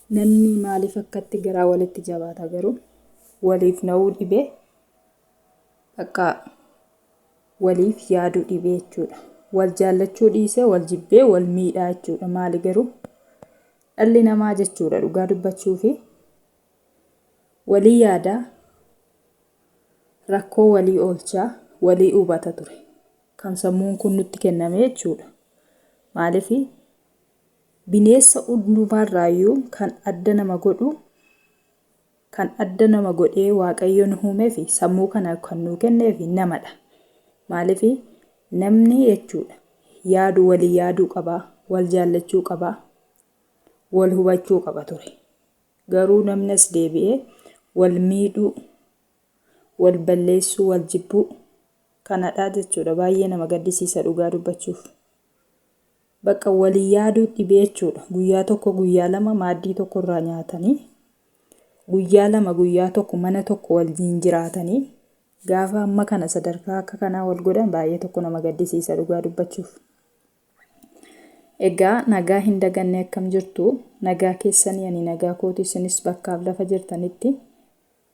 Namni maaliif akkatti garaa walitti jabaata garuu? Waliif na'uu dhibee bakka waliif yaaduu dhibee jechuudha. Wal jaallachuu dhiisee wal jibbee wal miidhaa jechuudha. Maali garuu? Dhalli namaa jechuudha dhugaa dubbachuu fi walii yaadaa rakkoo walii oolchaa walii hubata ture. Kan sammuun kun nutti kenname jechuudha. Maaliif bineensa hundumaarraayyuu kan adda nama godhu kan adda nama godhee Waaqayyo nu uumeef sammuu kana kan nuu kenneef namadha. Maaliif namni jechuudha yaadu walii yaaduu qabaa, wal jaallachuu qabaa, wal hubachuu qaba ture. Garuu namni as deebi'ee wal miidhuu, wal balleessuu, wal jibbuu kanadha jechuudha. Baay'ee nama gaddisiisa dhugaa dubbachuuf. Bakka walii yaaduu dhibee jechuudha. Guyyaa tokko guyyaa lama maaddii tokko irraa nyaatanii guyyaa lama guyyaa tokko mana tokko waliin jiraatanii gaafa amma kana sadarkaa akka kanaa wal godhan baay'ee tokko nama gaddisiisa dhugaa dubbachuuf. Egaa nagaa hin daganne akkam jirtu nagaa keessanii ani nagaa kooti isinis bakkaaf lafa jirtanitti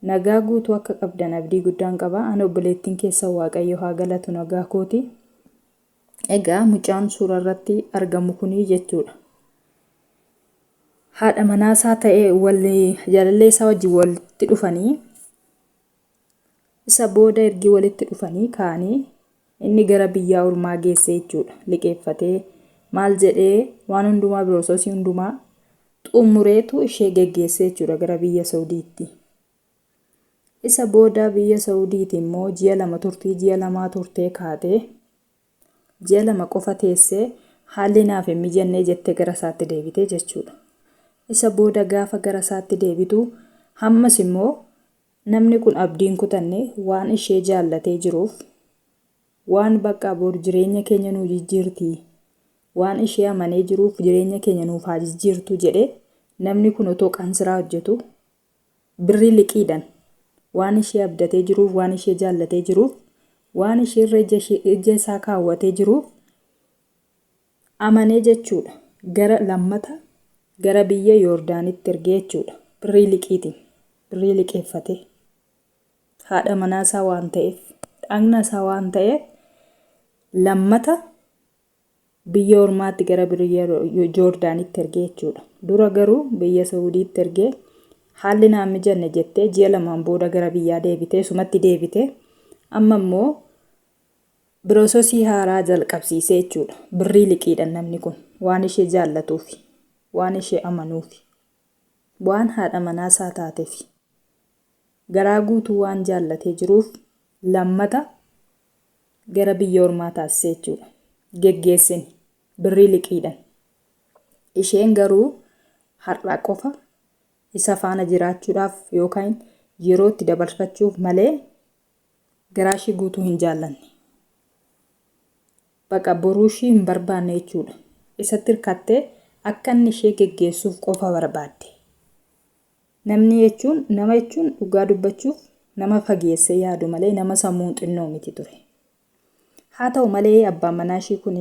nagaa guutuu akka qabdan abdii guddaan qaba. Ani obboleettiin keessan Waaqayyo haa galatu nagaa kooti. Egaa mucaan suura irratti argamu kunii jechuudha. Haadha manaasaa ta'ee wal jaalallee isaa wajjin walitti dhufanii isa booda ergi walitti dhufanii ka'anii inni gara biyyaa ormaa geesse jechuudha. Liqeeffatee maal jedhee waan hundumaa biroososii hundumaa xumureetu ishee geggeesse jechuudha gara biyya Saudiitti. Isa booda biyya Saudiiti immoo ji'a lama turtii ji'a lamaa turtee kaatee ji'a lama qofa teessee haalli naaf hin mijannee jettee gara isaatti deebite jechuudha. Isa booda gaafa gara isaatti deebitu hammas immoo namni kun abdii hin kutanne waan ishee jaallatee jiruuf waan bakka bor jireenya keenya nuu jijjiirti waan ishee amanee jiruuf jireenya keenya nuuf haa jijjiirtu jedhee namni kun otoo qansiraa hojjetu birrii liqiidhaan waan ishee abdatee jiruuf waan ishee jaallatee jiruuf waan isheerra ija isaa kaawwatee jiruuf amanee jechuudha. Gara lammata gara biyya Yoordaanitti ergee jechuudha. Birrii liqiitiin birrii liqeeffatee haadha manaa isaa waan ta'eef dhagna isaa waan ta'eef lammata biyya ormaatti gara biyya Joordaanitti ergee jechuudha. Dura garuu biyya Saudiitti ergee haalli naan mijanne jettee ji'a lamaan booda gara biyyaa deebitee sumatti deebitee amma immoo biroososii haaraa jalqabsiisee jechuudha. Birrii liqiidhaan namni kun waan ishee jaallatuufi waan ishee amanuufi waan haadha manaasaa taateef garaa guutuu waan jaallatee jiruuf lammata gara biyya ormaa taasisee jechuudha. Geggeessini birrii liqiidhaan. Isheen garuu har'a qofa isa faana jiraachuudhaaf yookaan yeroo itti dabarfachuuf malee garaa ishee guutuu hin jaallanne. Baqa boruu ishii hin barbaanne jechuudha. Isatti hirkattee akka inni ishee geggeessuuf qofa barbaadde. Namni jechuun nama jechuun dhugaa dubbachuuf nama fageessee yaadu malee nama sammuun xinnoo miti ture. Haa ta'u malee abbaan manaa ishii kun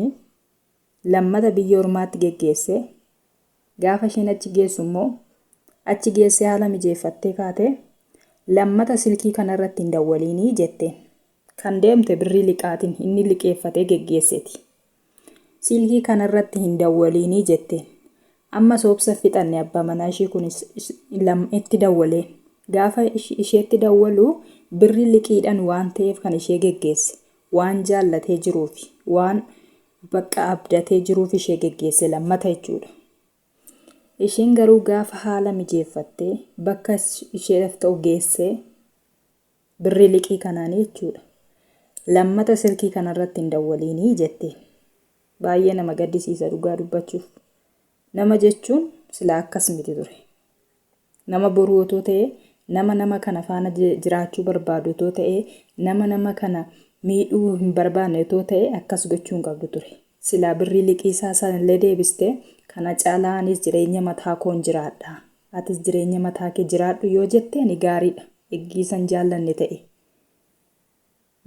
lammata biyya ormaatti geggeessee gaafa isheen achi geessu immoo achi geessee haala mijeeffattee kaatee lammata silkii kanarratti hin dawwaliinii jetteen. Kan deemte birrii liqaatiin inni liqeeffatee geggeesseeti. Silkii kanarratti hin dawwaliinii jetteen. Ammas obsa fixanne abbaa manaa ishii kun itti dawwalee gaafa isheetti dawwalu birrii liqiidhaan waan ta'eef kan ishee geggeesse waan jaallatee jiruuf waan bakka abdatee jiruuf ishee geggeesse lammata jechuudha. Isheen garuu gaafa haala mijeeffattee bakka isheef ta'u geessee birrii liqii kanaanii jechuudha. Lammata silkii kanarratti hin dawwaliinii jetteen. Baay'ee nama gaddisiisa dhugaa dubbachuuf. Nama jechuun silaa akkas miti ture. Nama boruu otoo ta'ee nama nama kana faana jiraachuu barbaadu otoo ta'ee nama nama kana miidhuu hin barbaanne otoo ta'ee akkas gochuu hin qabdu ture. Silaa birrii liqii isaa sanallee deebistee kana caalaa anis jireenya mataa koon jiraadha. Atis jireenya mataa kee jiraadhu yoo jetteen gaariidha. Eggii san jaallanne ta'e.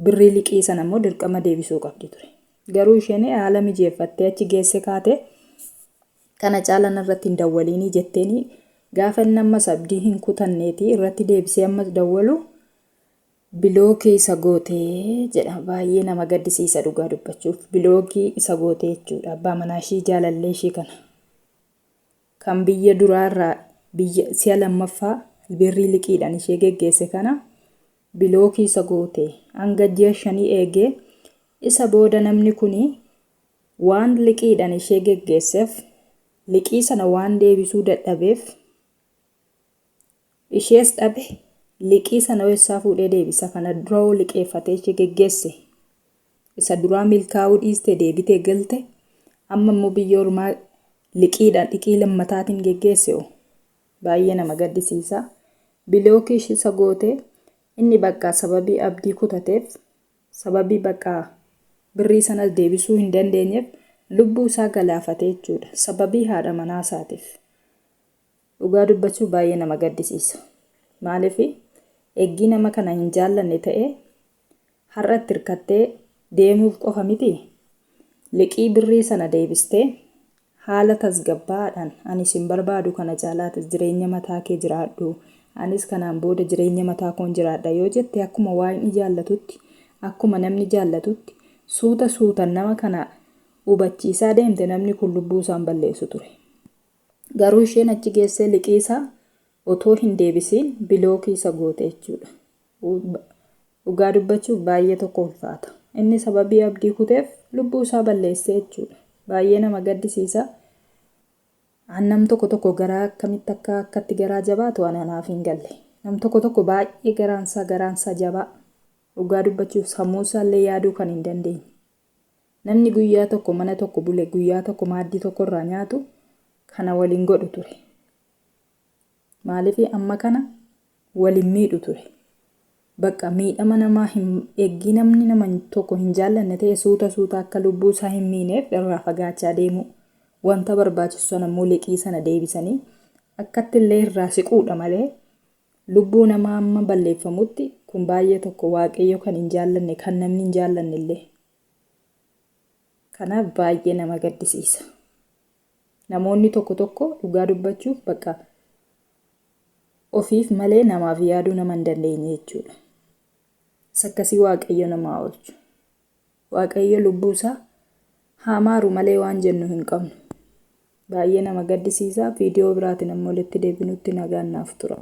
Birrii liqii sana immoo dirqama deebisuu qabdi ture. Garuu isheen haala mijeeffattee achi geesse kaate kana caalaa narratti hin dawwaliinii jetteeni Gaafa inni ammas abdii hin kutanneeti irratti deebisee ammas dawwalu bilookii isa gootee jedha. Baay'ee nama gaddisiisa dhugaa dubbachuuf. Bilookii isa gootee jechuudha. Abbaa manaa ishii jaalallee ishii kana. Kan biyya duraarraa biyya si'a lammaffaa birrii liqiidhaan ishee geggeesse kana bilookii isa goote. Hanga ji'a shanii eegee isa booda namni kuni waan liqiidhaan ishee geggeesseef liqii sana waan deebisuu dadhabeef ishees dhabe liqii sana eessaa fuudhee deebisa kana dura hoo liqeeffatee ishee geggeesse isa duraa milkaa'uu dhiiste deebitee galte amma immoo biyya ormaa liqiidhaan liqii lammataatiin geggeesse hoo baay'ee nama gaddisiisa. Bilookii isa goote inni bakka sababii abdii kutateef sababii bakka birrii sanas deebisuu hin dandeenyeef lubbuu isaa galaafate jechuudha. Sababii haadha manaa isaatiif. Dhugaa dubbachuu baay'ee nama gaddisiisa. Maaliif eeggii nama kana hin jaallanne ta'ee har'a itti hirkattee deemuuf qofa miti liqii birrii sana deebistee haala tasgabbaa'aadhaan ani sin barbaadu kana caalaatis jireenya mataa kee jiraadhu anis kanaan booda jireenya mataa koon jiraadha yoo jette akkuma waaqni jaallatutti akkuma namni jaallatutti suuta suutan nama kana hubachiisaa deemte namni kun lubbuu isaan balleessu ture. Garuu isheen achi geessee liqii isaa otoo hin deebisiin bilookii isa goote jechuudha. Dhugaa dubbachuuf baay'ee tokko ulfaata. Inni sababii abdii kuteef lubbuu isaa balleessee jechuudha. Baay'ee nama gaddisiisa. Nam tokko tokko garaa akkamitti akka akkatti garaa jabaatu ani anaaf hin galle. Nam tokko tokko baay'ee garaansaa jabaa. Dhugaa dubbachuuf sammuu isaallee yaaduu kan hin dandeenye. Namni guyyaa tokko mana tokko bule guyyaa tokko maaddii tokko irraa nyaatu kana waliin godhu ture. Maaliif amma kana waliin miidhu ture. Bakka miidhama namaa hin eeggii namni nama tokko hin jaallanne ta'e suuta suuta akka lubbuu isaa hin miineef irraa fagaachaa deemu. Wanta barbaachisu sana immoo liqii sana deebisanii akkatti illee irraa siquudha malee lubbuu namaa amma balleeffamutti kun baay'ee tokko waaqayyo kan hin jaallanne kan namni hin jaallanne illee. Kanaaf baay'ee nama gaddisiisa. Namoonni tokko tokko dhugaa dubbachuuf bakka ofiif malee namaaf yaaduu nama hin dandeenye jechuudha. Isa akkasii waaqayyo namaa oolchu. Waaqayyo lubbuu isaa haa maaru malee waan jennu hin qabnu. Baay'ee nama gaddisiisa. Viidiyoo biraatiin amma walitti deebinutti nagaan naaf tura.